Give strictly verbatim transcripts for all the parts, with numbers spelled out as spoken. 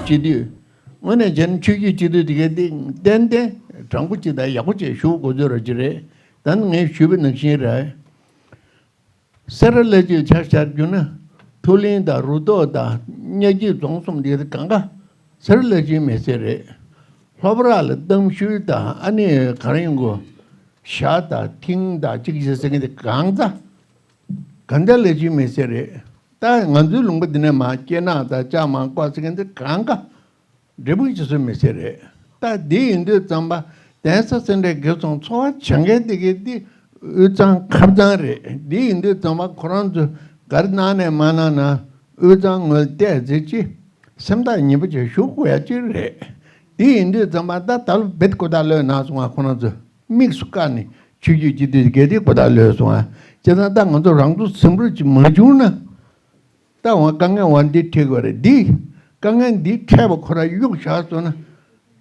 སྤྱི་འཐུས། དངོས་གནས་བྱས་ན་ཆོས་བརྒྱུད་སྤྱི་འཐུས་དེ་གའི་སྟེང་ཏན་ཏན་དྲང་པོ་ཅིག་དང་ཡག་པོ་ཅིག་ཞུ་དགོས་ཚོད་ར་ཅིག་རེད། ད་ནི་ངས་ཞུས་པ་ནང་བཞིན་རེད། སེ་ར་བླ་སྤྱིའི་ཆ་བཞག་རྒྱུ་ན། མཐོ་གླིང་དང་རུ་ཐོག་དང་གཉའ་སྐྱིད་རྫོང་གསུམ་དེ་གང་ག་སེ་ར་བླ་སྤྱིའི་མི་སེར་རེད། ལྷོ་བྲག་ལ་གཏམ་ཤུལ་དང་ཨ་ནི་ག་རེ་ཡིན་གོ། ཞྭ་དང་ཐིང་དང་གཅིག་བྱས་ཟེར་མཁན་དེ་གང་ག་གང་ག་བླ་སྤྱིའི་མི་སེར་རེད། ད་ང་ཚོའི་ལུང་པ་འདི་ནས་མར་སྐྱེ་ནག་དང་ལྕགས་མང་ཀོ་ཟེར་མཁན་དེ་གང་ག་འབྲས་སྤུངས་སྤྱི་ཚོགས་མི་སེར་རེད། ད་འདི་ཡིན་དུས་ཙམ་པ་གདན་ས་སེ་འབྲས་དགེ་ཚང་ཚོ་བ་བྱ་མཁན་དེ་གའི་འདི་དབུས་གཙང་ཁ་གཙང་རེད། འདི་ཡིན་དུས་ཙམ་པ་ཁོ་རང་ཚོས་ག་རེ་གནང་ནས་མ་གནང་ན་དབུས་གཙང་ངོས་བལྟས་ཟེར་ཅི་སེམས་ཐག་ཉེ་པོ་ཅིག་ཞུ་དགོས་ཡ་ཅིག་རེད། འདི་ཡིན་དུས་ཙམ་པ་ད་ད་ལོ་རྦད་གོ་བརྡ་ལོས་གནང་སོང་ང་ཁོ་རང་ཚོས་དམིགས་སུ་བཀར་ནས་ཆོས་བརྒྱུད་སྤྱི་འཐུས་དེ་གའི་འདི་གོ་བརྡ་ལོས་སོང་ང་། བྱས་ཙང་ད་ང་ཚོ་རང་ཚོ་སེམས་རུ་ཅིག་མ་བྱུང་ན། ད་འོ་དཀའ་ངལ་འོ་འདི་འཕྲད་དགོས་རེད། འདི་དཀའ་ངལ་འདི་འཕྲད་པ་ཁོ་ར་གཡུག་བཞག་སོང་ན།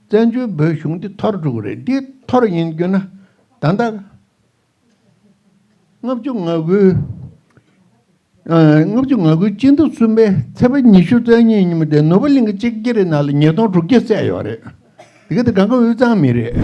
བཙན་བྱོལ་བོད་གཞུང་འདི་འཐོར་འགྲོ་གི་རེད། འདི་འཐོར་ཡིན་རྒྱུ་ན་ད་ལྟ་ལྔ་བཅུ་ང་དགུའི་ཨ། ལྔ་བཅུ་ང་དགུའི་སྤྱི་ཟླ་གསུམ་པའི་ཚེས་པ་ཉི་ཤུ་རྩ་གཉིས་ཉིན་མོ་དེ་ནོར་བུ་གླིང་གི་གཅིག་སྒྱེ་རེ་ནང་ལ་ཉིས་སྟོང་དྲུག་བརྒྱ་བསད་ཡོད་རེད། དེ་ག་དེ་གང་ག་དབུས་གཙང་མི་རེད།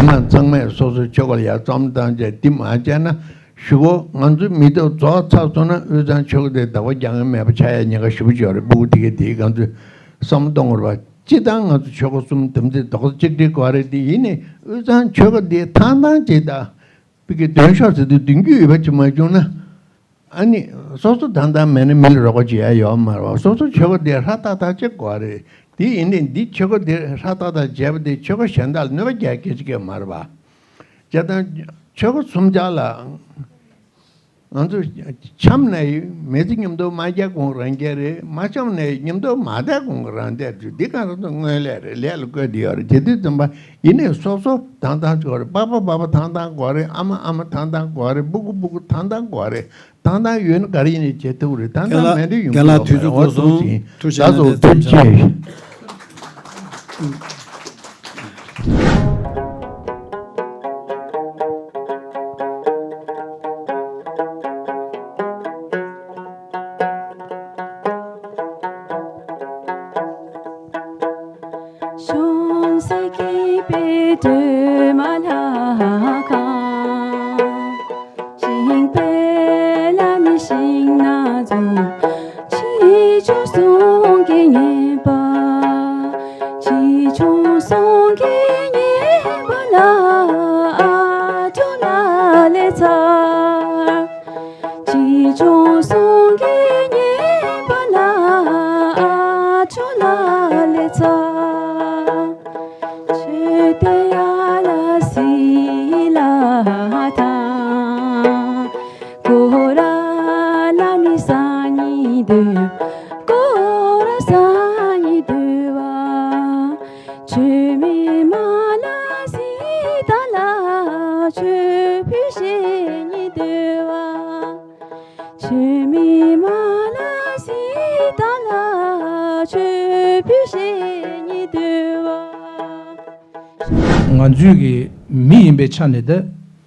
ཨ་མ་ཚང་མས་སོ་སོའི་ཆོལ་ཁ་ལ་ཡར་བརྩམས་བཏང་བྱས་འདི་མ་བྱས་ན་གཞུག་གུ་ང་ཚོའི་མི་ཐོབ་རྫོགས་ཚར་སོང་ན་དབུས་གཙང་ཆོལ་ཁ་དེ་བདག་པོ་རྒྱག་མཁན་མེད་པ་ཆགས་ཡ་ཉེན་ཁ་ཞེ་པོ་ཅིག་ཡོད་རེད། སྤུ་གུ་དེ་གས་དེའི་ང་ཚོས་བསམ་བློ་གཏོང་དགོས་རེད་པ། སྤྱིར་བཏང་ང་ཚོ་ཆོལ་ཁ་གསུམ་དམ་ཚིག་རྡོག་རྩ་གཅིག་སྒྲིལ་དགོས་རེད། དེ་ཡིན་ནའི་དབུས་གཙང་ཆོལ་ཁ་དེ་ཐང་ཐང་ཅིག་དང་། བི་གི་འདོན་ཤོག་ཟེར་དུས་འདོན་རྒྱུ་ཡོད་པ་ཅིག་མ་བྱུང་ན། ཨ་ནི་སོ་སོ་དང་དང་མེད་ན་མི་ལ་རོགས་པ་བྱེད་ཡ་ཡོད་མ་རེད་པ། སོ་སོ་ཆོལ་ཁ་དེ་ཧྲ་ཏག་ཏག་བྱེད་དགོས་རེད། དེ་ཡིན་ནའི་འདི་ཆོལ་ཁ་དེ་ཧྲ་ཏག་ཏག་བྱས་པ་དེ་ཆོལ་ཁ་གཞན་དག་ལ་གནོད་པ་རྒྱག་སྐད་ཆ་སྐད་མ་རེད་པ། བྱས་ཙང་ཆོལ་ཁ་གསུམ་ཆར་ལ་ང་ཚོ་འཆམ་ནས་མི་ཚེ་མཉམ་དུ་མ་བསྐྱལ་གོང་རང་བསྐྱལ་རེད། མ་འཆམ་ནས་མཉམ་དུ་མ་བསྡད་གོང་རང་བསྡད་རེད། འདི་གང་རང་ཚོ་སྔོན་ལས་རེད། ལས་ལ་བཀོད་དེ་ཡོད་རེད། དེ་དུས་ཙམ་པ་ཡིན་ནའི་སོ་སོ་ཐང་ཐང་དགོས་རེད། པ་ཕ་པ་ཕ་ཐང་ཐང་དགོས་རེད། ཨ་མ་ཨ་མ་ཐང་ཐང་དགོས་རེད། སྤུ་གུ་སྤུ་གུ་ཐང་ཐང་དགོས་རེད། ཐང་ཐང་ཡོད་ན་ག་རེ་ཡིན་ནའི་བྱེད་ཐུབ་རེད། ཐང་ཐང་མེད་དུས་ཡོང་གི་ཡོད་མ་རེད། འོ་ཐུགས་རྗེ་ཆེ། ཐུགས་རྗེ་ཆེ། ང་ཚོས་ཀྱི་མི་ཡིན་པའི་ཆ་ནས་ད་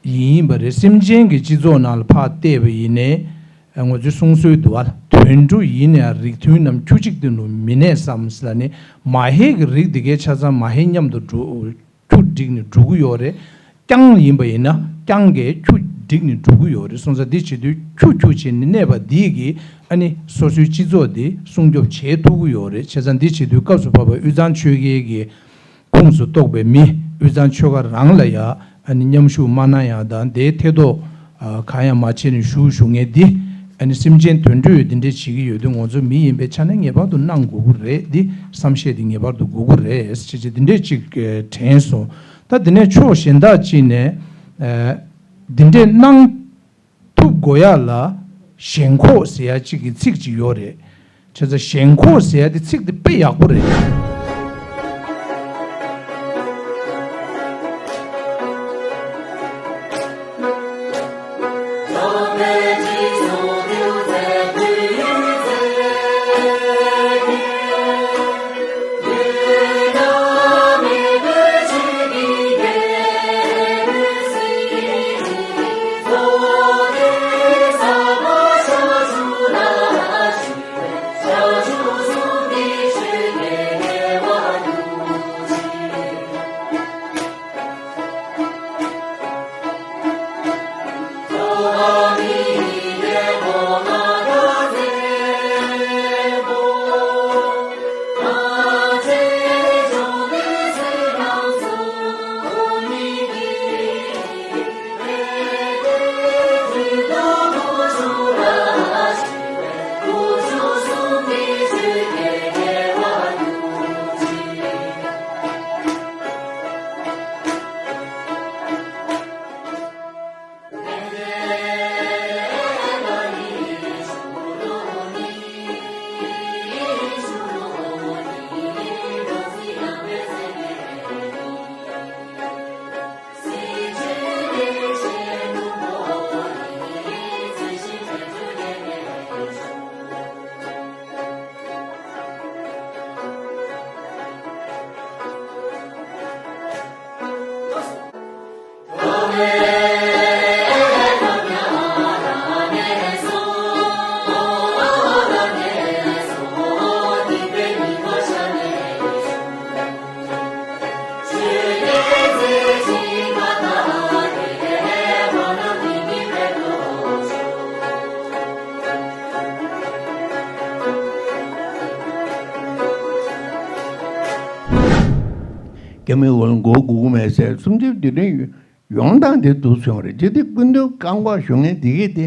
ཡིན་ཡིན་པ་རེད། སེམས་ཅན་གྱི་སྤྱི་ཚོགས་ནང་ལ་ཕར་བལྟས་པ་ཡིན་ནའི་ང་ཚོའི་གསུང་སྲོལ་འདུག་བ། དུད་འགྲོ་ཡིན་ནའི་རིགས་མཐུན་རྣམས་ཁྱུ་གཅིག་ཏུ་ནི་མི་གནས་སམ་ཟེར་ལབ་ནས། མ་ཧེ་གི་རིགས་འདི་གའི་ཆ་ཚང་མ་ཧེ་མཉམ་དུ་འགྲོ། ཁྱུ་བསྒྲིགས་ནས་འགྲོ་གི་ཡོད་རེད། རྐྱང་ཡིན་པ་ཡིན་ན་རྐྱང་གིས་ཁྱུ་བསྒྲིགས་ནས་འགྲོ་གི་ཡོད་རེད། སོང་ཙང་འདི་བྱེད་དུས་ཁྱུ་ཁྱུ་བྱས་ནས་གནས་པ་འདིས་ཀྱིས་ཨ་ནི་སོ་སོའི་སྤྱི་ཚོགས་འདི་སྲུང་སྐྱོབ་བྱེད་ཐུབ་ཀྱི་ཡོད་རེད། བྱས་ཙང་འདི་བྱེད་དུས་སྐབས་སུ་བབས་པའི་དབུས་གཙང་ཆོལ་ཁའི་གི་ཁོངས་སུ་གཏོགས་པའི་མི། དབུས་གཙང་ཆོལ་ཁ་རང་ལ་ཡ་ཨ་ནི་མཉམ་ཞུགས་མ་གནང་ཡ་དང་། དེའི་ཐེ་གཏོགས་གང་ཡང་མ་བྱས་ནས་བཞུགས་བཞུགས་མཁན་འདི། ཨ་ནི་སེམས་ཅན་དུད་འགྲོས་འདི་འདྲས་བྱེད་ཀྱི་ཡོད་དུས། ང་ཚོ་མི་ཡིན་པའི་ཆ་ནས་ངེས་པར་དུ་གནང་དགོས་ཀྱི་རེད། འདི་བསམ་ཤེས་འདི་ངེས་པར་དུ་དགོས་ཀྱི་རེད་ཅེས་ཅེས་འདི་འདྲས་ཅིག་དྲན་སོང་། ད་འདི་ནས་ཕྱོགས་གཞན་དག་ཅིག་ནས་འདི་འདྲས་གནང་ཐུབ་དགོས་ཡ་ལ་ཞེན་ཁོག་ཟེར་ཡ་ཅིག་གི་ཚིག་ཅིག་ཡོད་རེད། བྱས་ཙང་ཞེན་ཁོག་ཟེར་ཡ་དེ་ཚིག་དེ་དཔེ་ཡག་པོ་རེད། རྒྱ་མི་འོག་ལ་མགོ་སྒུར་གི་མེད་ཟེར། སུམ་ཅུ་དུས་དྲན་ཡོང་སྟངས་དེ་འདུག་སེ་ཡོང་རེད། ཅི་སྟེ་སྐུ་མདུན་བཀའ་འགོག་ཞུ་མཁན་དེ་གས་དེ་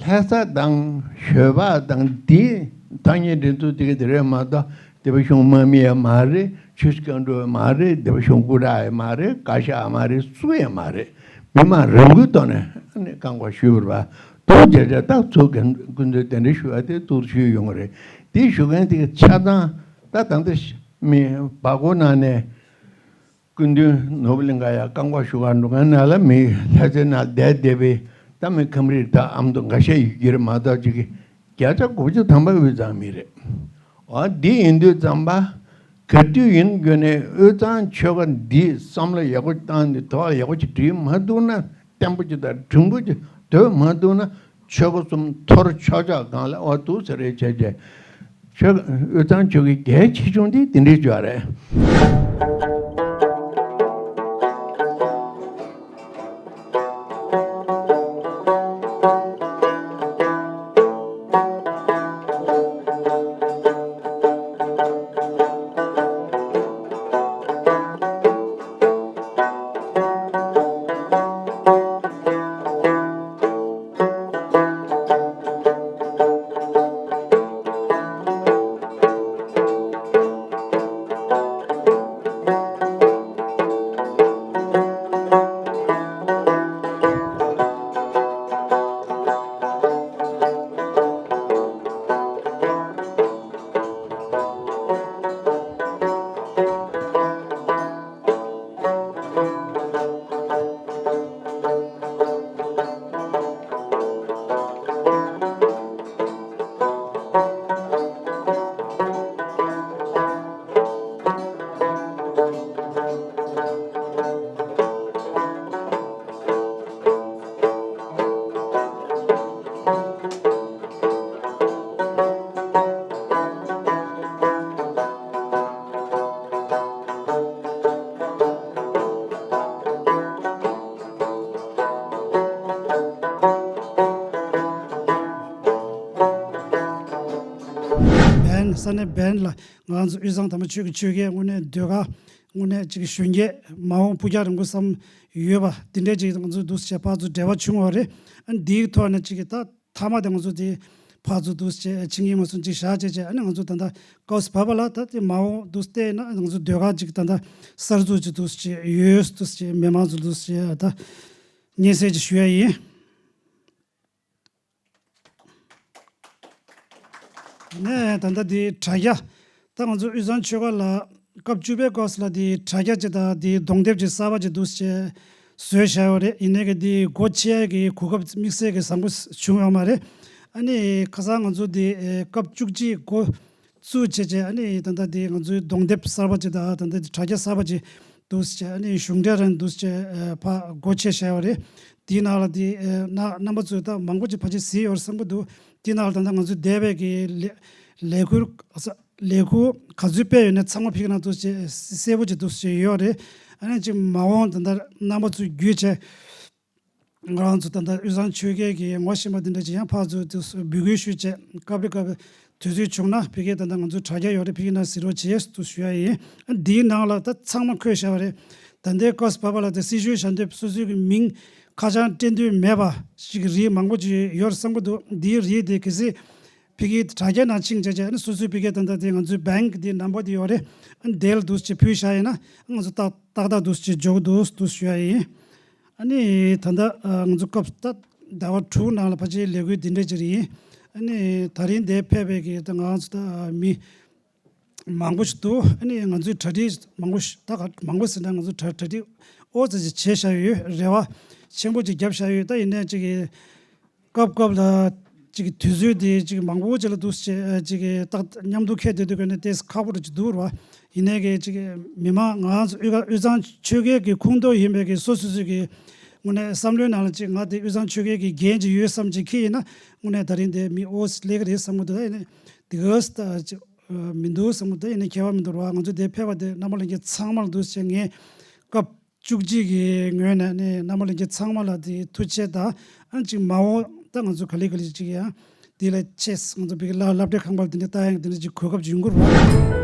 ལྷ་ས་དང་ཞོལ་པ་དང་དེའི་ཐ་སྙད་འདི་ཚོ་དེ་གས་དེ་རེད་མ་གཏོགས། སྡེ་པ་གཞུང་དམག་མི་ཡང་མ་རེད། ཆུ་བཞི་སྒང་དྲུག་ཡང་མ་རེད། སྡེ་པ་གཞུང་སྐུ་དྲག་ཡང་མ་རེད། བཀའ་ཤག་ཡང་མ་རེད། སུ་ཡང་མ་རེད། མི་མང་རང་འགུལ་ཐོག་ནས་ཨ་ནི་བཀའ་འགོག་ཞུས་པ་རེད་པ། འདུག་བྱས་བྱས་ད་ཚོ་གན་སྐུ་མདུན་གདན་འདྲེན་ཞུ་བ་དེ་འདུག་ཞུས་ཡོང་གི་རེད། དེ་ཞུ་མཁན་དེ་ཆ་ཚང་ད་ད་ལྟ་མི་སྦག་སྒོ་ནང་ནས། སྐུ་མདུན་ནོར་བུ་གླིང་ག་ཡ་བཀའ་འགོག་ཞུ་གར་འགྲོ་མཁན་ནང་ལ་མི་ལྷ་སའི་ནང་བསྡད་བསྡད་པའི་ད་མི་ཁམས་རིགས་ད་ཨ་མདོ་འགའ་ཤས་ཡོད་ཀྱི་རེད་མ་གཏོགས། ཅིག་གི་བརྒྱ་ཆ་དགུ་བཅུ་ཐམ་པ་དབུས་གཙང་མི་རེད། འོ་འདི་ཡིན་དུས་ཙམ་པ་ག་དུས་ཡིན་རྒྱུ་ནས་དབུས་གཙང་ཆོལ་ཁ་འདིས་བསམ་བློ་ཡག་པོ་བཏང་ནས་དོགས་ཡག་པོ་ཅིག་བསྒྲིལ་མ་ཐུབ་ན། བརྟན་པོ་ཅིག་དང་གྲུང་པོ་ཅིག་སྡོད་མ་ཐུབ་ན། ཆོལ་ཁ་གསུམ་འཐོར་ཆོག་ཆོག་སྒང་ལ་འོ་འདུག་ཟེར་རེད་བྱས་བྱས། ཆོལ་དབུས་གཙང་ཆོལ་ཁའི་གལ་ཆེ་ཆུང་དེ་དེ་འདྲའི་ཅིག་རེད། ས་གནས་བན་ལ་ང་ཚོ་དབུས་གཙང་དམ་པ་ཆོས་ཀྱི་ཆོས་རྒྱལ་དངོས་གནས་ཟློས་གར་དངོས་གནས་ཅིག་གཞོན་སྐྱེས་མ་འོངས་སྤུ་རྒྱག་རིང་པོ་བསམ་ཡོད་པ་འདི་འདྲའི་ཅིག་ང་ཚོ་འདུག་སེ་བྱས་ཕར་ཚུར་འབྲེལ་བ་བྱུང་བ་རེད། ཨ་ནི་འདིའི་ཐོག་ནས་ཅིག་ད་མཐའ་མ་དེ་ང་ཚོ་དེ་ཕར་ཚུར་འདུག་སེ་བྱས་ཕྱི་ཉིན་མ་སོང་ཅིག་བཞག་བྱས་བྱས་ཨ་ནི་ང་ཚོ་ད་ལྟ་སྐབས་སུ་བབས་པ་ལ་ད་དེ་མ་འོངས་འདུག་སེ་བལྟས་ན་ང་ཚོ་ཟློས་གར་ཅིག་ད་ལྟ་གསར་འཛུགས་ཅིག་འདུག་སེ་བྱས་ཡོད་འདུག་སེ་བྱས་མི་མང་ཚོ་འདུག་སེ་བྱས་ད་སྙན་སེང་ཅིག་ཞུ་ཡ་ཡིན། ནས་ད་ལྟ་འདི་དྲ་རྒྱ་ད་ང་ཚོ་དབུས་གཙང་ཆོལ་ཁ་ལ་སྐབས་བཅུ་པའི་སྐབས་སུ་ལ་འདི་དྲ་རྒྱ་ཅིག་དང་འདི་གདོང་དེབ་ཅིག་གསར་པ་ཅིག་འདུག་སེ་བཟོས་བཞག་ཡོད་རེད། ཡིན་ནའི་གི་འདི་སྒོ་ཕྱེ་ཡ་གི་གོ་སྐབས་དམིགས་བསལ་གི་བཟང་པོ་བྱུང་ཡོད་མ་རེད། ཨ་ནི་ཁ་སང་ང་ཚོ་འདི་སྐབས་བཅུ་གཅིག་འགོ་བཙུགས་བྱས་བྱས་ཨ་ནི་ད་ལྟ་འདི་ང་ཚོའི་གདོང་དེབ་གསར་པ་ཅིག་དང་ད་ལྟ་འདི་དྲ་རྒྱ་གསར་པ་ཅིག་འདུག་སེ་བྱས་ཨ་ནི་གཞུང་འབྲེལ་རང་འདུག་སེ་བྱས་ཕར་སྒོ་ཕྱེ་བཞག་ཡོད་རེད། དེའི་ནང་ལ་དེ་ཨ་ན་རྣམ་པ་ཚོས་ད་མང་པོ་ཅིག་ཕལ་ཆེར་གཟིགས་ཡོད་རེད་བསམ་གྱི་འདུག་དེའི་ནང་ལ་ད་ལྟ་ང་ཚོའི་འདས་པའི་གི་ལས་ལས་འགུལ་ལས་འགུལ་ག་ཚོད་སྤེལ་ཡོད་ན་ཚང་མ་ཕ་གི་ནང་འདུག་སེ་གསལ་པོ་ཅིག་འདུག་སེ་ཡོད་རེད། ཨ་ནི་ཅིག་མ་འོངས་ད་ལྟ་རྣམ་པ་ཚོས་བརྒྱུད་བྱས་ང་རང་ཚོ་ད་ལྟ་དབུས་གཙང་ཆོལ་ཁའི་གི་ངོ་ཤེས་པ་འདི་འདྲ་ཅིག་ཡང་ཕར་ཚུར་འདུག་སེ་འབོད་སྐུལ་ཞུས་བྱས་སྐབས་རེ་སྐབས་རེ་དུས་ཚོད་བྱུང་ན་ཕ་གིར་ད་ལྟ་ང་ཚོ་དྲ་རྒྱ་ཡོད་རེད། ཕ་གི་ནང་གཟིགས་རོགས་བྱེད་ཟེར་དུ་ཞུ་ཡ་ཡིན། ཨ་འདིའི་ནང་ལ་ད་ཚང་མ་འཁོད་བཞག་པ་རེད། ད་ལྟའི་སྐབས་སུ་བབས་པ་ལ་ད་སྲི་ཞུའི་ཞལ་འདེབས་སོ་སོའི་གི་མིང་ཁ་བྱང་སྤྲད་འདོད་མེད་པ་ཞིག་གི་རིགས་མང་པོ་ཅིག་ཡོད་རེད་བསམ་གྱི་འདུག་འདིའི་རིགས་དེ་གལ་སྲིད་ཕ་གིའི་དྲ་རྒྱ་ནང་ཕྱིན་བྱས་བྱས་ཨ་ནི་སོ་སོའི་ཕ་གིའི་ད་ལྟ་དེ་ང་ཚོའི་བེང་གི་དེ་ནམ་བར་དེ་ཡོད་རེད། ཨ་ནི་དེ་ལ་འདུག་སེ་ཕུལ་བཞག་ཡིན་ན་ང་ཚོ་ཏག་ཏག་ཏག་འདུག་སེ་འཇོག་འདུག་འདུག་ཞུ་ཡ་ཡིན། ཨ་ནི་ད་ལྟ་ང་ཚོ་སྐབས་ད་ཟླ་བ་དྲུག་ནང་ལ་ཕལ་ཆེར་ལས་འགུལ་འདི་འདྲ་ཅིག་རེད་ཡིན། ཨ་ནི་ད་རིང་འདིར་ཕེབས་པའི་གི་ད་ང་ཚོ་ད་མི་མང་པོ་ཞིག་འདུག་ཨ་ནི་ང་ཚོའི་གྲ་སྒྲིག་མང་པོ་ཞིག་ད་ག་མང་པོ་ཟེར་ན་ང་ཚོ་གྲ་གྲ་སྒྲིག་ཨོ་ཙི་ཅིག་བྱས་བཞག་ཡོད། རེ་བ་ཆེན་པོ་ཅིག་བརྒྱབ་བཞག་ཡོད། ད་ཡིན་ནའི་ཅིག་གི་སྐབས་སྐབས་ལ་ཅིག་གི་དུས་ཚོད་དེ་ཅིག་མང་པོ་ཅིག་ལ་འདུག་སེ་ཅིག་གི་ད་མཉམ་དུ་འཁེལ་བསྡད་དུས་ཀ་ནས་ཏོག་ཙམ་ཁག་པོ་ཅིག་འདུག་ར། ཡིན་ནའི་གི་ཅིག་མི་མང་ང་ཚོ་དབུས་ཁ་དབུས་གཙང་ཆོལ་ཁའི་གི་ཁོངས་གཏོགས་ཡིན་པའི་གི་སོ་སོ་སོ་གི་དངོས་གནས་བསམ་བློའི་ནང་ལ་ཅིག་ང་དེ་དབུས་གཙང་ཆོལ་ཁའི་གི་འགན་ཅིག་ཡོད་བསམ་ཅིག་ཁྱེར་ཡིན་ན་དངོས་གནས་ད་རིང་དེ་མི་ཨོ་སི་སླེབས་ཀྱི་རེད་བསམ་གི་འདུག་ད་ཡིན་ནའི་དེ་ག་ས་ད་ཅིག་མི་འདུག་བསམ་གི་འདུག་ཡིན་ནའི་ཁྱད་པར་མི་འདུག་ར། ང་ཚོ་དེ་ཕེབས་པ་དེ་རྣམ་པ་ལྷན་རྒྱས་ཚང་མ་ལ་འདུག་ཟེར་ངས་སྐབས་བཅུ་གཅིག་གི་ངོས་ནས་ནི་རྣམ་པ་ལྷན་རྒྱས་ཚང་མ་ལ་དེ་ཐུགས་རྗེ་ཆེ་དང་ཨ་ཅིག་མ་འོངས་ད་ང་ཚོ་ག་ལེ་ག་ལེ་ཅིག་ཡང་དེ་ལ་ཆེས་ང་ཚོ་བི་གི་ལ་སློབ་གྲྭའི་ཁང་པ་དེ་འདྲ་ལྟ་ཡང་དེ་འདྲ་ཅིག་གོ་སྐབས་ཅིག་ཡོང་གི་རེད་བ།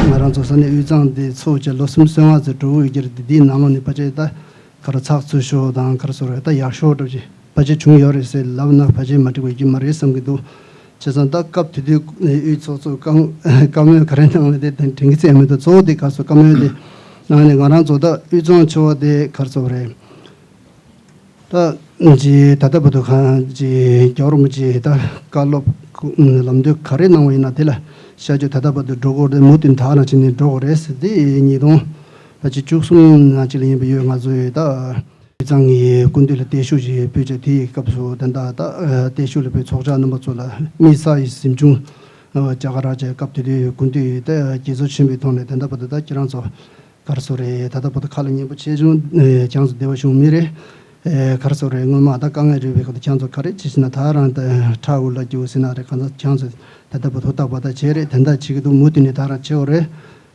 ང་རང་ཚོ་ས་གནས་དབུས་གཙང་འདི་ཚོ་བྱས་ལོ་གསུམ་སོ་ལྔ་ཙམ་འགྲོ་གི་ཡོད་ཀྱི་རེད་དེ། འདིའི་ནང་ལོགས་ནས་ཕལ་ཆེར་ད་ག་རེ་ཚགས་ཚུད་ཤོས་དང་ག་རེ་ཟེར་རེད་ད་ཡག་ཤོས་འདྲ་ཅིག་ཕལ་ཆེར་བྱུང་ཡོད་རེད་ཟེར་ལབ་ན་ཕལ་ཆེར་མ་འགྲིག་པ་ཡོད་ཀྱི་མ་རེད་བསམ་གྱི་འདུག་བྱས་ཙང་ད་སྐབས་དེ་དུས་དབུས་ཚོགས་གཙོ་བཀའ་བཀའ་མོལ་ག་རེ་གནང་བ་དེ་དྲན་གྱི་ཚད་མེད་དུ་གཙོ་བོ་དེ་ག་ཚོད་བཀའ་མོལ་དེ་གནང་ནས་ང་རང་ཚོ་ད་དབུས་གཙང་ཆེ་བ་དེ་ག་རེ་ཟེར་རེད། ད་ཅི་ད་ལྟ་བར་དུ་གང་ཅི་རྒྱལ་བ་རིན་པོ་ཆེ་ད་བཀའ་སློབ་ལམ་སྟོན་ག་རེ་གནང་བ་ཡིན་ན་དེ་ལ་བྱ་སྤྱོད་ད་ལྟ་བར་དུ་འགྲོ་དགོས་རེད། མུ་མཐུད་ད་ནང་བཞིན་ནས་འགྲོ་དགོས་རེད་ཟེར་དེ་ཉིས་སྟོང་ཕལ་ཆེར་བཅུ་གསུམ་ནང་ཅི་ལ་ཡིན་པ་ཡོད། ང་ཚོས་ད་དབུས་གཙང་གི་སྐུ་མདུན་ལ་བརྟན་བཞུགས་ཤིག་ཕུལ་བྱས་དེའི་སྐབས་སུ་ད་ལྟ་ད་བརྟན་བཞུགས་ལ་ཕེབས་ཚོགས་བཅར་རྣམ་པ་ཚོ་ལ་དམིགས་བསལ་གྱི་གཟིམ་ཆུང་ རྒྱ་གར་ར་བྱས་སྐབས་དེ་དུས་དགུན་དུས་ད་དགེ་ཚོགས་ཆེན་པོའི་ཐོག་ནས་དེ་འདྲ་བར་དུ་ད་ཁྱེད་རང་ཚོ་ག་རེ་ཟེར་རེད། ད་ལྟ་བར་དུ་ཁ་ལ་ཉན་པོ་ཆེ་བྱུང་། ཨེ། ཁྱེད་རང་ཚོ་བདེ་བོ་བྱུང་མི་རེད། ཨེ། ག་རེ་ཟེར་རེད། སྔོན་མ་ད་དཀའ་ངལ་རེད་པའི་སྐབས་དུ་ཁྱེད་རང་ཚོ་ག་རེ་བྱེད་ཟེར་ན་ད་རང་ད་ཁྲ་འུ་ལ་རྒྱུ་ཟེར་ན་རེད། གང་ཚ་ཁྱེད་རང་ཚོ་ད་ལྟ་བར་དུ་ཧུར་ཐག་པ་ད་བྱས་རེད། དེ་འདྲ་བྱེད་ཀྱི་འདུག་མུ་མཐུད་ནས་ད་རང་བྱེད་དགོས་རེད།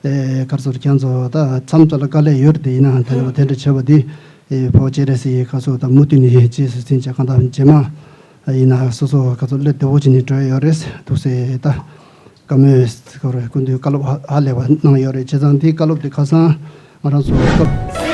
ཨེ། ག་རེ་ཟེར་རེད། ཁྱེད་རང་ཚོ་ད་མཚམས་ཚོ་ལ་དཀའ་ལས་ཡོད་རེད། དེ་ཡིན་ནའང་དེ་འདྲ་བ་དེ་འདྲ་བྱས་པ་འདི། ཨེ། ཕོ་སྐྱེས་རེད་ཟེར་ཡི་ག་ཚོད་ད་མུ་མཐུད་ནས་རྗེས་སུ་འཛིན་བྱས་གང་ལྟར་རྗེས་མ་ཡིན་ན་སོ་སོ་ག་ཚོད་སླེབས་བདེ་བོ་བྱས་ནས་འགྲོ་ཡོད་རེད་འདུག་ཟེར། ད་བཀའ་མོལ་སྐོར་སྐུ་མདུན་བཀའ་སློབ་ཧ་ཧ་ལས་པ་གནང་ཡོད་རེད། བྱས་ཙང་འདིའི་བཀའ་སློབ་དེ་ཁ་སང་ང་རང་ཚོ་སྐབས།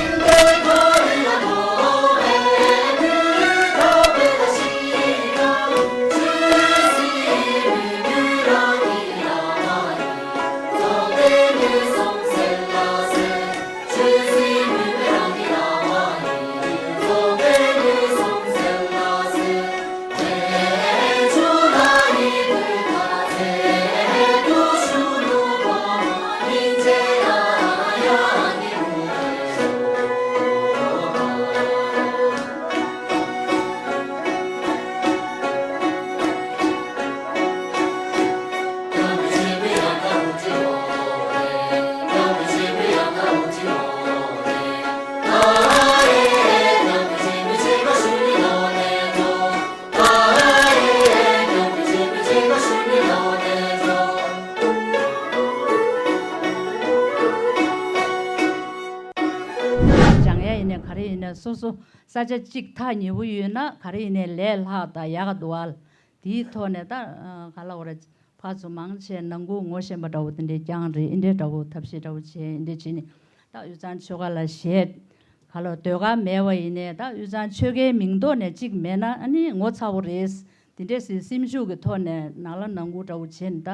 སྦྱང་ཡ་ཡིན་ནའི་ག་རེ་ཡིན་ནའི་སོ་སོ་ས་ཆ་གཅིག་ཐག་ཉེ་པོ་ཡོད་ན་ག་རེ་ཡིན་ནའི་ལས་སླ་དང་ཡག་ག་འདུག་ཨ། དེའི་ཐོག་ནས་ད་ག་ལ་བ་རེད། ཕར་ཚུར་མང་ཆེ་ནང་ཁུལ་ངོ་ཤེས་པ་འདྲ་བོ་དེ་འདྲའི་རྐྱང་རེད། ཨེ་འདྲའི་འདྲ་བོ་ཐབས་ཤེས་འདྲ་བོ་བྱས་ཨེ་འདྲའི་བྱས་ནས་ད་དབུས་གཙང་ཆོལ་ཁ་ལ་ཞེད་ག་ལ་ཟློས་གར་མེད་པ་ཡིན་ནའི་ད་དབུས་གཙང་ཆོལ་ཁའི་མིང་ཐོག་ནས་གཅིག་མེད་ན་ཨ་ནི་ངོ་ཚ་བོ་རེད། དེ་འདྲའི་སེམས་ཤུགས་ཀྱི་ཐོག་ནས་ནང་ལ་ནང་ཁུལ་འདྲ་བོ་བྱས་ནས་ད་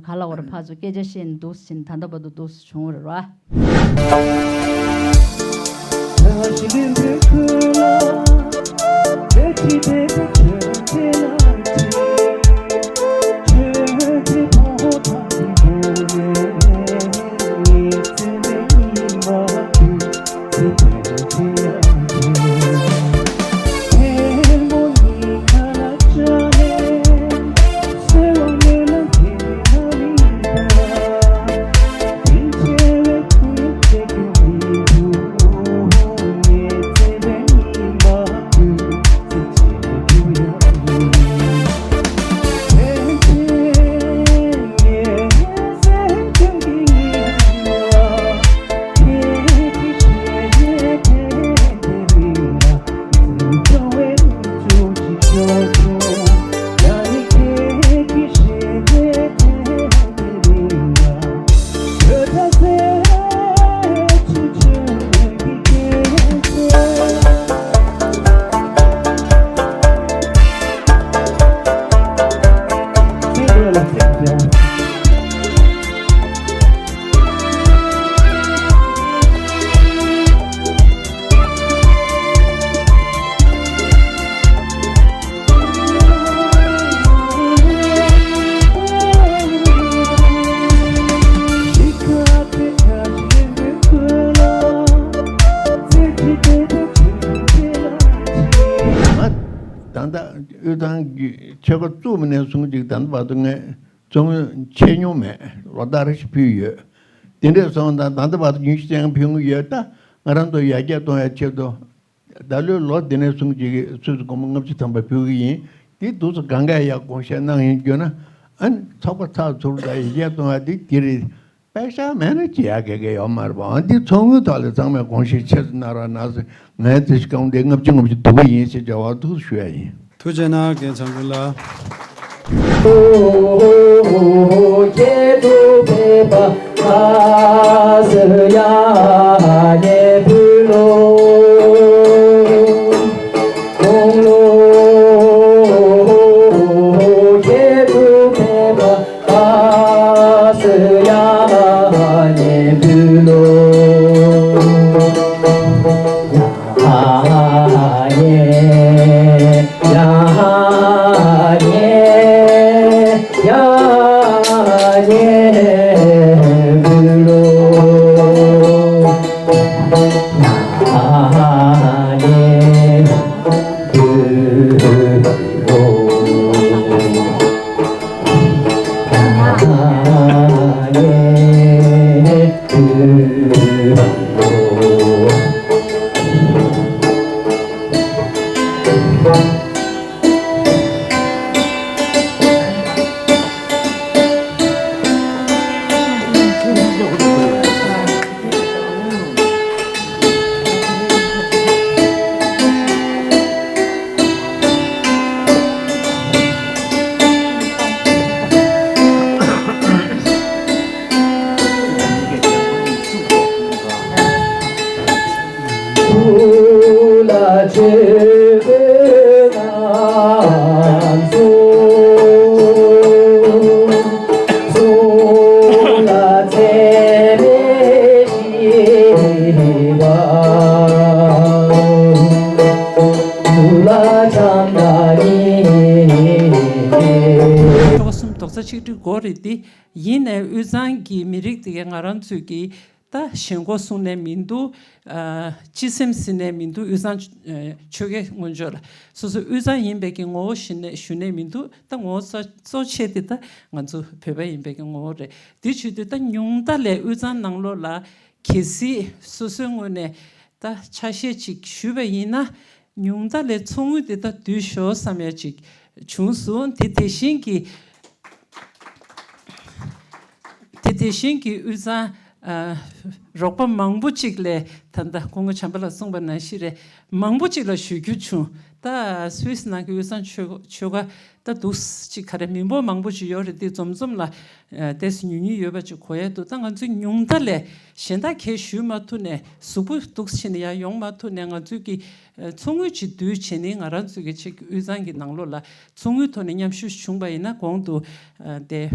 ག་ལ་བ་རེད། ཕར་ཚུར་སྐད་ཆ་བཤད་ནས་འདུག་ཟེར་ནས་ད་ལྟ་བར་དུ་འདུག་ཟེར་བྱུང་བ་རེད་བ། ད་ལྟ་དབུས་གཙང་གི་ཆོལ་ཁ་བཙུགས་པ་ནས་བཟུང་ཅིག་ད་ལྟ་བར་དུ་ངས་བཙུགས་མོལ་བྱས་མྱོང་མེད། ལོ་ལྟར་ཞིག་ཕུལ་ཡོད། དེ་འདྲས་སོང་ཙང་ད་ལྟ་བར་དུ་ཉི་ཤུ་རྩ་ལྔ་ཕུལ་གྱི་ཡོད། ད་ང་རང་ཚོ་ཡར་རྒྱས་གཏོང་ཡ་ཆེད་དུ་ད་ལོའི་ལོ་འདི་ནས་བཟུང་ཅིག་གི་སུད་སི་སྒོར་མོ་ལྔ་བཅུ་ཐམ་པ་ཕུལ་གྱི་ཡིན། དེ་འདུག་སེ་གང་ག་ཡག་དགོངས་བཞེས་གནང་ཡིན་རྒྱུ་ན་ཨ་ནི་ཚོགས་པ་ཚགས་ཚུད་དང་ཡར་རྒྱས་གཏོང་ཡ་དེ་དེ་རེད། པེ་ཤག་མེད་ན་ཅི་ཡག་གེ་གེ་ཡོད་མ་རེད་པ། འདི་ཚོགས་དངུལ་ཐོག་ལ་ཚང་མས་དགོངས་བཞེས་ཆེ་ཙམ་གནང་རོགས་གནང་ཟེར། ངའི་རྩིས་ཤིག་གང་འདི་ལྔ་བཅུ་ལྔ་བཅུ་འདུག་གི་ཡིན་ཞེས་བྱ་བ་འདུག་ཞུ་ཡ་ཡིན། ཐུགས་རྗེ་གནང་མཁན་ཚང་ཀུན་ལ། ཆོལ་ཁ་གསུམ་རྡོག་རྩ་ཆིག་སྒྲིལ་དགོས་རེད་དེ། ཡིན་ནའི་དབུས་གཙང་གི་མི་རིགས་དེ་གའི་ང་རང་ཚོས་ཀྱི་ད་ཞེན་ཁོག་གསུང་ནས་མི་འདུག་ཨ། སྤྱི་སེམས་ཟིན་ནས་མི་འདུག་དབུས་གཙང་ཆོལ་ཁའི་སྔོན་ཆད་ལ་སོ་སོ་དབུས་གཙང་ཡིན་པའི་གི་ངོ་བོ་ཞུ་ནས་ཞུ་ནས་མི་འདུག་ད་ངོ་བོ་གཙོ་གཙོ་ཆེ་དེ་ད་ང་ཚོ་བོད་པ་ཡིན་པའི་གི་ངོ་བོ་རེད། དེ་བྱེད་དུས་ད་ཉུང་མཐའ་ལས་དབུས་གཙང་ནང་ལོགས་ལ་གལ་སྲིད་སོ་སོའི་ངོས་ནས་ད་ཆ་ཤས་ཅིག་ཞུས་པ་ཡིན་ན། ཉུང་མཐའ་ལས་ཚོགས་དངུལ་དེ་ད་བསྡུས་ཤོག་བསམ་ཡ་ཅིག་བྱུང་སོང་། དེ་དེ་བཞིན་གྱི་དེ་དེ་བཞིན་གྱི་དབུས་གཙང་ཨ། རོགས་པ་མང་པོ་ཅིག་ལས་ད་ལྟ་སྐུ་ངོ་བྱམས་པ་ལགས་གསུངས་པ་ནང་བཞིན་རེད། མང་པོ་ཅིག་ལ་ཞུ་རྒྱུ་བྱུང་། ད་སུད་སི་ནང་གི་དབུས་གཙང་ཆོལ་ཆོལ་ཁ་ད་འདུག་ཅིག་ག་རེ་མི་འབོར་མང་པོ་ཅིག་ཡོད་རེད་དེ་འཛོམས་འཛོམས་ལ་ཨ། ཏོག་ཙམ་ཉུང་ཉུང་ཡོད་པ་ཅིག་གོ་ཡ་འདུག་ད་ང་ཚོས་ཉུང་མཐའ་ལས་གཞན་དག་གས་ཞུས་མ་ཐུབ་ནས་གཟུགས་པོ་འདུག་ཕྱིན་ནས་ཡར་ཡོང་མ་ཐུབ་ནས་ང་ཚོས་ཀྱི་ཨ། ཚོགས་དངུལ་ཅིག་བསྡུས་བྱས་ནས་ང་རང་ཚོའི་གི་ཆེད་ཀྱི་དབུས་གཙང་གི་ནང་ལོགས་ལ་ཚོགས་དངུལ་ཐོག་ནས་མཉམ་ཞུགས་བྱུང་པ་ཡིན་ན་གོང་དུ་ཨ། དེ་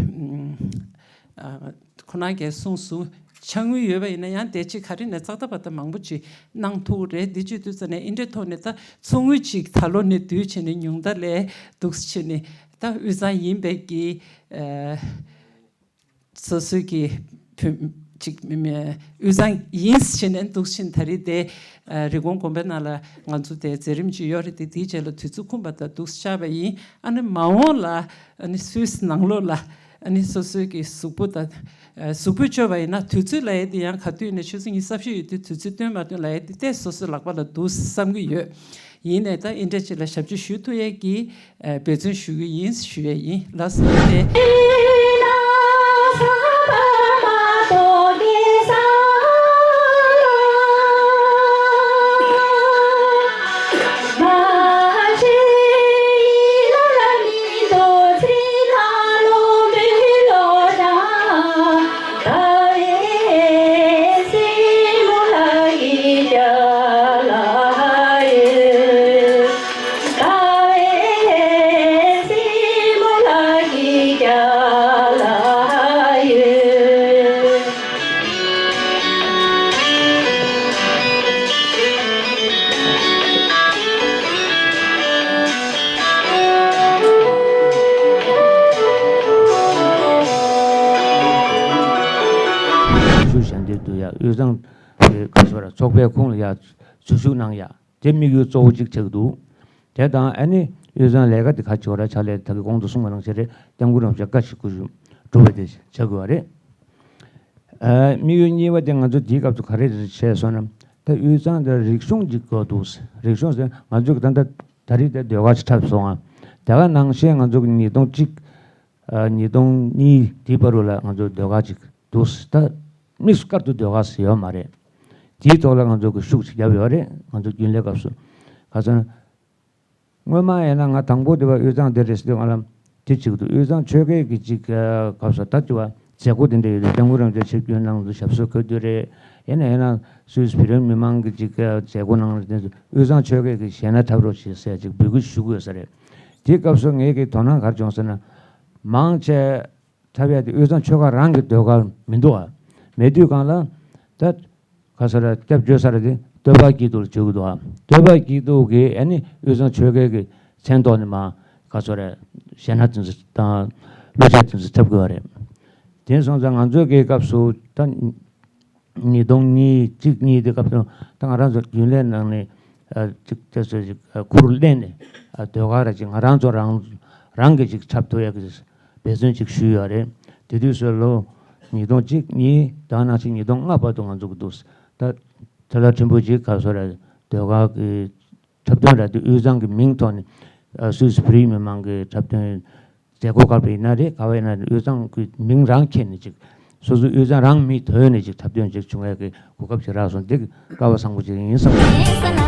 ཨ། ཁོ་རང་གིས་གསུངས་སོང་། ཕྱག་དངུལ་ཡོད་པ་ཡིན་ན་ཡང་དེ་ཅིག་ག་རེ་ནས་ཙག་ཏག་པ་ཏག་མང་པོ་ཅིག་གནང་ཐུབ་རེད། འདི་བྱེད་དུས་ཙ་ནས་འདི་འདྲའི་ཐོག་ནས་ད་ཚོགས་དངུལ་ཅིག་ད་ལོ་ནས་བསྡུས་བྱས་ནས་ཉུང་མཐའ་ལས་འདུག་བྱས་ནས་ད་དབུས་གཙང་ཡིན་པའི་གི་ཨ། སོ་སོའི་གི་བོད་ཅིག་མི་མི་དབུས་གཙང་ཡིན་ཟེར་ནས་འདུག་ཕྱིན། ད་རེས་དེ་ཨ། རི་ཀོན་དགོན་པའི་ནང་ལ་ང་ཚོ་དེ་མཛད་རིམ་ཅིག་ཡོད་རེད་དེ། དེའི་རྗེས་ལ་དུས་ཚོད་ཁོམ་པ་དང་འདུག་བཅར་བ་ཡིན། ཨ་ནི་མ་འོངས་ལ་ཨ་ནི་སུད་སི་ནང་ལོགས་ལ་ཨ་ནི་སོ་སོའི་གི་གཟུགས་པོ་དང་ཨ། གཟུགས་པོ་བཅོས་པ་ཡིན་ན་དུས་ཚོད་ལ་ཡ་དེ་ཡང་ག་དུས་ནས་ཆུ་ཚོད་ཉི་ཤུ་རྩ་བཞི་ཡོད་དུས་དུས་ཚོད་བཏོན་མ་བཏོན་ལ་ཡ་དེ་ཏོག་ཙམ་སོ་སོའི་ལག་པ་ལ་འདུག་བསམ་གྱི་ཡོད། ཡིན་ནའི་ད་འདི་འདྲ་ཅིག་ལ་ཞབས་ཕྱི་ཞུ་ཐུབ་ཡས་ཀྱི་ཨ། འབད་བརྩོན་ཞུ་གི་ཡིན་ཞུ་ཡས་ཡིན། ལགས་སོ་ཨ་ནི། ཞུ་ཞལ་འདེབས་དུ་ཡ་དབུས་གཙང་བའི་ག་ཟེར་ར་ཚོགས་པའི་ཁོངས་ལ་ཡ་འཛུལ་ཞུགས་གནང་ཡ། དེ་དམིགས་ཡུལ་གཙོ་བོ་གཅིག་ཆགས་འདུག་དེ་དང་ཨ་ནི་དབུས་གཙང་ལས་ཀ་དེ་ག་ཅིག་ཡོད་ར་ཕྱག་ལས་ད་གི་གོང་དུ་གསུངས་པ་ནང་བཞིན་རེད། སྐྱབས་མགོན་རིན་པོ་ཆེ་བཀའ་ཞིག་བསྐུར་བསྒྲུབས་པ་དེ་ཆགས་དགོས་པ་རེད། ཨ། དམིགས་ཡུལ་གཉིས་པ་དེ་ང་ཚོ་དེའི་སྐབས་སུ་ག་རེ་བྱས་སོང་ན། ད་དབུས་གཙང་དེ་རིག་གཞུང་གཅིག་དགོས་འདུག་རིག་གཞུང་ཟེར་ང་ཚོ་གི་ད་ལྟ་ད་རེས་དེ་ཟློས་གར་ཅིག་འཁྲབ་སོང་ང་། དེ་ག་ནང་བཞིན་ང་ཚོ་གི་ཉིས་སྟོང་གཅིག་ཨ། ཉིས་སྟོང་གཉིས་དེའི་བར་དུ་ལ་ང་ཚོ་ཟློས་གར་ཅིག་འདུག་ད་དམིགས་སུ་བཀར་དུ་ཟློས་གར་ཟེར་ཡོད་མ་རེད། དེའི་ཐོག་ལ་ང་ཚོ་གི་ཤུགས་ཅིག་བརྒྱབ་ཡོད་རེད། ང་ཚོ་རྒྱུན་ལས་སྐབས་སུ་ག་ཚོད། སྔོན་མ་ཡིན་ན་ང་དང་པོ་དེ་བ་དབུས་གཙང་དེ་རེད་ཟེར་དུས་ང་ལ་དེ་གཅིག་འདུག་དབུས་གཙང་ཆོལ་ཁའི་གི་གཅིག་སྐབས་སུ་ད་དེ་བ་མཛད་སྒོ་དེ་འདྲ་ཡོད་དུས་སྐྱབས་མགོན་རིན་པོ་ཆེ་ཆིབས་བསྒྱུར་གནང་དུས་ཞབས་སོར་འཁོད་དུས་རེད། ཡིན་ན་ཡིན་ན་སུད་སི་བོད་རིགས་མི་མང་གི་གཅིག་མཛད་སྒོ་གནང་རེད། དེ་ཚོ་དབུས་གཙང་ཆོལ་ཁའི་གི་གཞས་སྣ་འཁྲབ་རོགས་བྱེད་ཟེར་ཅིག་འབོད་སྐུལ་ཞུ་དགོས་ས་རེད། དེའི་སྐབས་སུ་ངས་གི་དོ་སྣང་ག་རེ་བྱུང་ཟེར་ན། མང་ཆེ་འཁྲབ་ཡ་དེ་དབུས་གཙང་ཆོལ་ཁ་རང་གི་ཟློས་གར་མི་འདུག་ཨ། མེད་དུས་གང་ལ་ད་ག་ས་ར་སྐྱབས་བཅོལ་ས་ར་དེ་སྟོད་པ་སྐྱིད་སྡུག་ལ་བཅོལ་གི་འདུག་ཨ། སྟོད་པ་སྐྱིད་སྡུག་གི་ཨ་ནི་དབུས་གཙང་ཆོལ་ཁའི་གི་མཚན་ཐོག་ནས་མ་ག་ས་ར་གཞས་སྣ་དེ་ཚོ་དང་གླུ་ཆ་དེ་ཚོ་འཁྲབ་དགོས་པ་རེད། དེ་སོང་ཙང་ང་ཚོའི་གི་སྐབས་སུ་ད། ཉིས་སྟོང་གཉིས་གཅིག་གཉིས་དེ་སྐབས་སུ་ད་ང་རང་ཚོ་རྒྱུན་ལས་ནང་ནས་ཨ་ཅིག་ཏོག་ཙམ་ཅིག་ཨ་ཁུར་ལེན་ནས་ཨ་ཟློས་གར་ར་ཅིག་ང་རང་ཚོ་རང་རང་གིས་ཅིག་འཁྲབ་ཐུབ་ཡག་གི་འབད་བརྩོན་ཅིག་ཞུས་ཡོད་རེད། དེ་དུས་སུ་ལོ་ ཉིས་སྟོང་གཅིག་གཉིས་དང་ནང་བཞིན་ཉིས་སྟོང་ལྔ་བར་དུ་ང་ཚོ་གི་འདུག་ད་དེ་ལ་ཕྲན་བུ་ཅིག་ག་སོ་ར་ཟློས་གར་གྱི་འཁྲབ་སྟོན་ར་དེ་དབུས་གཙང་གི་མིང་ཐོག་ནས་ཨ་སུད་སི་བོད་རིགས་མི་མང་གི་འཁྲབ་སྟོན་མཛད་སྒོ་ག་པར་ཡིན་ན་རེད། ག་བ་ཡིན་ན་རེད། དབུས་གཙང་གི་མིང་རང་འཁྱེར་ནས་ཅིག་སོ་སོའི་དབུས་གཙང་རང་མིང་ཐོན་ནས་ཅིག་འཁྲབ་སྟོན་ཅིག་བྱུང་ཡག་གི་གོ་སྐབས་ཅིག་རག་སོང་། འདི་གི་སྐལ་བ་བཟང་པོ་ཅིག་ཡིན་བསམ་གི།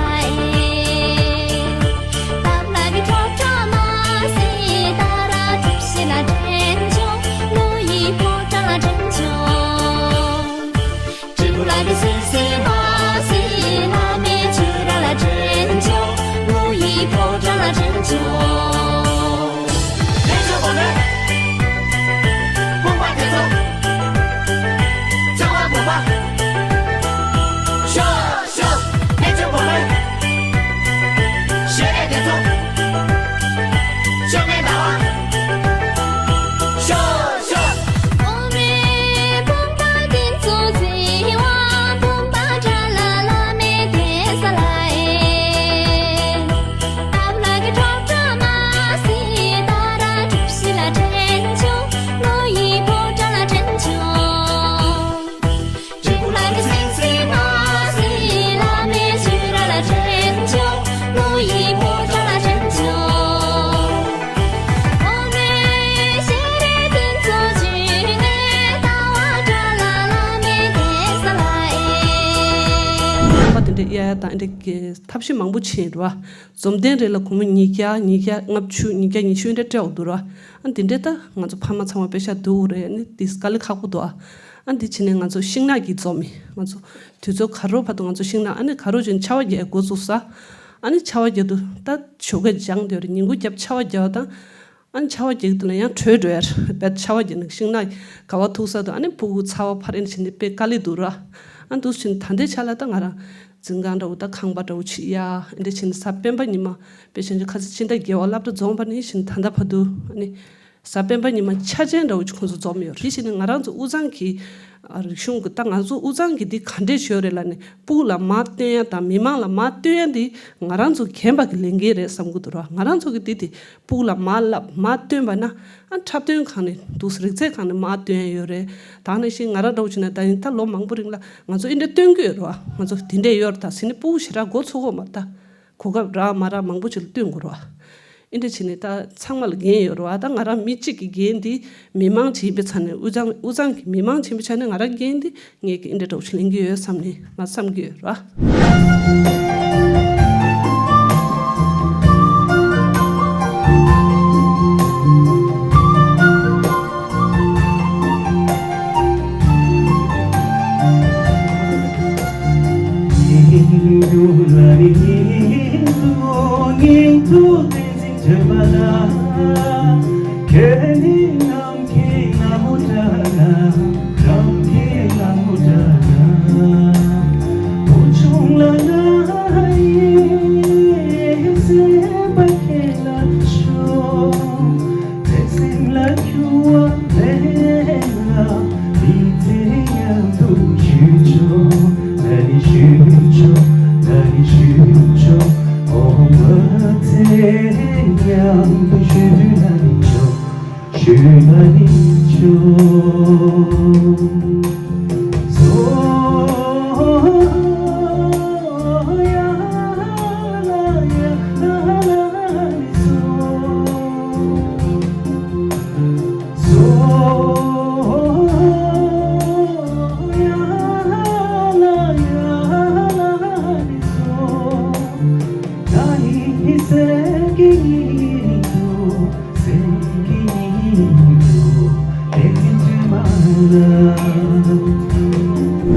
རྣམ་པ་དེ་འདྲ་གཡར་ཡ་དང་འདི་འདྲའི་ཐབས་ཤེས་མང་པོ་བྱས་རེད་བ། འཛོམས་སྟོན་རེ་ལ་སྒོར་མོ་ཉིས་བརྒྱ། ཉིས་བརྒྱ་ལྔ་བཅུ། ཉིས་བརྒྱ་ཉི་ཤུ་འདྲ་སྤྲད་འོ་འདུག་ར། ཨ་འདི་འདྲའི་ད་ང་ཚོ་ཕ་མ་ཚང་མ་དཔེ་ཤ་སྡུག་རེད། ཨ་ནི་འདི་དཀའ་ལས་ཁག་པོ་འདུག་ཨ། ཨ་འདི་བྱས་ནས་ང་ཚོ་ཤིང་ནགས་ཀྱི་འཛོམས་མི་ང་ཚོ་དུས་ཚོད་ག་རོ་བར་དུ་ང་ཚོ་ཤིང་ནགས། ཨ་ནི་ག་རོ་བྱས་ནས་ཆར་པ་རྒྱག་འགོ་བཙུགས་ས། ཨ་ནི་ཆར་པ་རྒྱག་དུས་ད་ཞོགས་ཀས་སྦྱངས་བསྡད་རེད། ཉིན་གུང་རྒྱབ་ཆར་པ་རྒྱག་དང་། ཨ་ནི་ཆར་པ་རྒྱག་དུས་ལ་ཡང་བྲོས་འགྲོ་ཡ་རེད། བས་ཆར་པ་རྒྱག་ནས་ཤིང་ནགས་ག་བ་ཐུག་ས་དང་། ཨ་ནི་ཕྲུ་གུ་ཚ་བ་འཕར་ཡ་ནི་བྱས་ནས་དཔེ་དཀའ་ལས་འདུག་ར། ཨ་འདུག་བྱས་ནས་ད་ལྟའི་ཆ་ལ་ད་ང་རང་འཛིན་ཁང་འདྲ་བོ་ད་ཁང་པ་འདྲ་བོ་ཕྱེ་ཡ། ཨ་འདྲ་བྱས་ནས་གཟའ་སྤེན་པ་ཉི་མ་དཔེ་བྱས་ན་ཁ་སང་ཕྱི་ཟླ་བརྒྱད་པ་སློབ་གྲྭ་རྫོགས་པ་ནས་བྱས་ནས་ད་ལྟ་བར་དུ། ཨ་ནི་གཟའ་སྤེན་པ་ཉི་མ་འཆར་ཅན་འདྲ་བོ་ཅིག་ཁོང་ཚོ་འཛོམས་ཡོད་རེད། དེ་བྱས་ནས་ང་རང་ཚོ་དབུས་གཙང་གི་ཨ་རིག་གཞུང་གི་ད་ང་ཚོ་དབུས་གཙང་གི་འདི་ག་འདྲས་བྱས་ཡོད་རེད་ལབ་ནས་སྤུ་གུ་ལ་མར་སྟོན་ཡ་དང་མི་མང་ལ་མར་སྟོན་ཡ་འདི་ང་རང་ཚོ་རྒན་པ་གི་ལས་འགན་རེད་བསམ་གི་འདུག་ར། ང་རང་ཚོ་གི་འདི་དེ་སྤུ་གུ་ལ་མར་བསླབ་མར་སྟོན་པ་ན། ཨ་འཁྲབ་སྟོན་སྒང་ནས་འདུག་རིག་རྩལ་སྒང་ནས་མར་སྟོན་ཡ་ཡོད་རེད། ད་ནང་བཞིན་ང་རང་འདྲ་བོ་བྱས་ན་ད་ཡིན་ད་ལོ་མང་པོ་རིང་ལ་ང་ཚོ་ཨེ་འདྲ་སྟོན་གི་ཡོད་རེད་བ། ང་ཚོ་དེ་འདྲས་ཡོད་རེད། ད་ཟེར་ནས་སྤུ་གུ་ཞེ་དྲག་འགོ་ཚུགས་གོ་མ་རེད། ད་གོ་སྐབས་རག་མ་རག་མང་པོ་ཅིག་ལ་སྟོན་དགོས་རེད་བ། ཨེ་འདྲ་བྱས་ནས་ད་ཚང་མ་ལ་འགན་ཡོད་རེད་བ། ད་ང་རང་མི་གཅིག་གི་འགན་འདི་མི་མང་ཅིག་ཡིན་པའི་ཆ་ནས། དབུས་གཙང་དབུས་གཙང་གི་མི་མང་ཅིག་ཡིན་པའི་ཆ་ནས་ང་རང་འགན་འདི་ངས་ཀྱི་ཨེ་འདྲ་འདྲ་བོ་ཞིག་ལེན་གྱི་ཡོད་བསམ་ནས་ང་བསམ་གྱི་ཡོད་ར།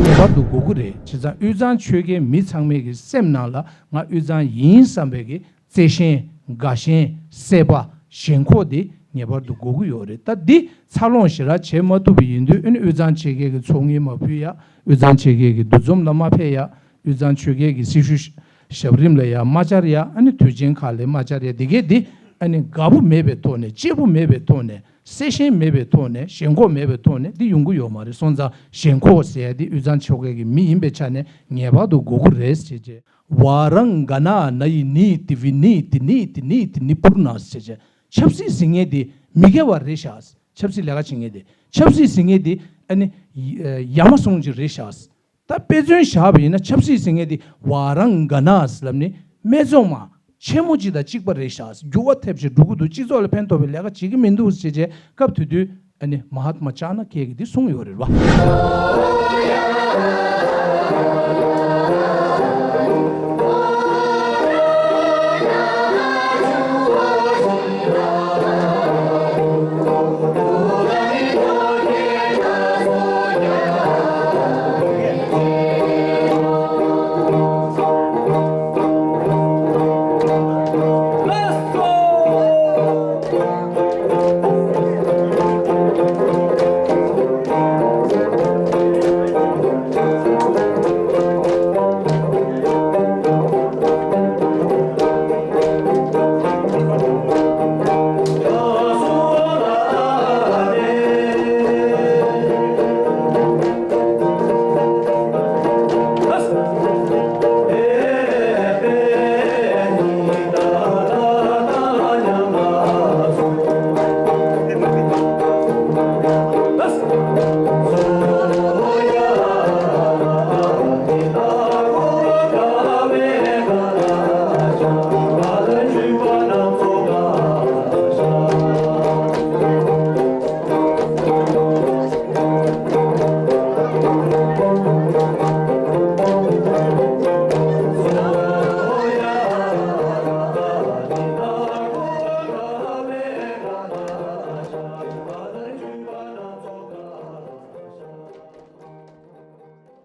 ངེས་པར་དུ་དགོས་ཀྱི་རེད། བྱས་ཙང་དབུས་གཙང་ཆོལ་ཁའི་མི་ཚང་མའི་གི་སེམས་ནང་ལ་ང་དབུས་གཙང་ཡིན་བསམ་པའི་གི་བརྩེ་ཞེན། དགའ་ཞེན། སྲེད་པ། ཞེན་ཁོག་དེ་ངེས་པར་དུ་དགོས་ཀྱི་ཡོད་རེད། ད་འདི་འཚར་ལོངས་ཞེ་དྲག་བྱེད་མ་ཐུབ་པ་ཡིན་དུས། ཨ་ནི་དབུས་གཙང་ཆོལ་ཁའི་གི་ཚོགས་ངེས་མ་ཕུལ་ཡ། དབུས་གཙང་ཆོལ་ཁའི་གི་འདུ་འཛོམས་ལ་མ་ཕེབས་ཡ། དབུས་གཙང་ཆོལ་ཁའི་གི་སྲི་ཞུ་ཞབས་རིམ་ལ་ཡ་མ་བཅར་ཡ། ཨ་ནི་དུས་ཆེན་ཁག་ལ་མ་བཅར་ཡ། དེ་གས་འདི་ཨ་ནི་དགའ་པོ་མེད་པའི་ཐོག་ནས། གཅེས་པོ་མེད་པའི་ཐོག་ནས། སྲེད་ཞེན་མེད་པའི་ཐོག་ནས། ཞེན་ཁོག་མེད་པའི་ཐོག་ནས་འདི་ཡོང་གི་ཡོད་མ་རེད། སོང་ཙང་ཞེན་ཁོག་ཟེར་ཡ་འདི་དབུས་གཙང་ཆོལ་ཁའི་གི་མི་ཡིན་པའི་ཆ་ནས་ངེས་པར་དུ་དགོས་ཀྱི་རེད་ཟེར་བྱས། ཝ་རང་ག་ན་ན་ཡི་ནི་ཏི་བི་ནི་ཏི་ནི་ཏི་ནི་ཏི་ནི་པུར་ན་ཟེར་བྱས། ཆབ་སྲིད་ཟེར་མཁན་དེ་མི་དགེ་བ་རེད་ཤག་ཆབ་སྲིད་ལས་ཀ་བྱེད་མཁན་དེ། ཆབ་སྲིད་ཟེར་མཁན་དེ་ ཨ་ནི་ཡ་མ་ཟུང་ཅིག་རེད་ཤག་ད་དཔེ་མཚོན་བཞག་པ་ཡིན་ན་ཆབ་སྲིད་ཟེར་མཁན་དེ་ཝ་རང་ག་ན་ཟེར་ལབ་ནས་སྨད་འཚོང་མ་ཆེན་མོ་ཅིག་དང་གཅིག་པ་རེད་ཤག་འགྱུར་བ་ཐེབས་བཞིན་འགྲོ་གི་འདུག་སྤྱི་ཚོགས་ལ་ཕན་ཐོགས་པའི་ལས་ཀ་བྱེད་ཀྱི་མི་འདུག་ཟེར་བྱས་སྐབས་དེ་དུས་ཨ་ནི་མ་ཧཱ་ཏྨ་ཅག་ན་ཁེ་གིས་འདི་གསུངས་ཡོད་རེད་བ།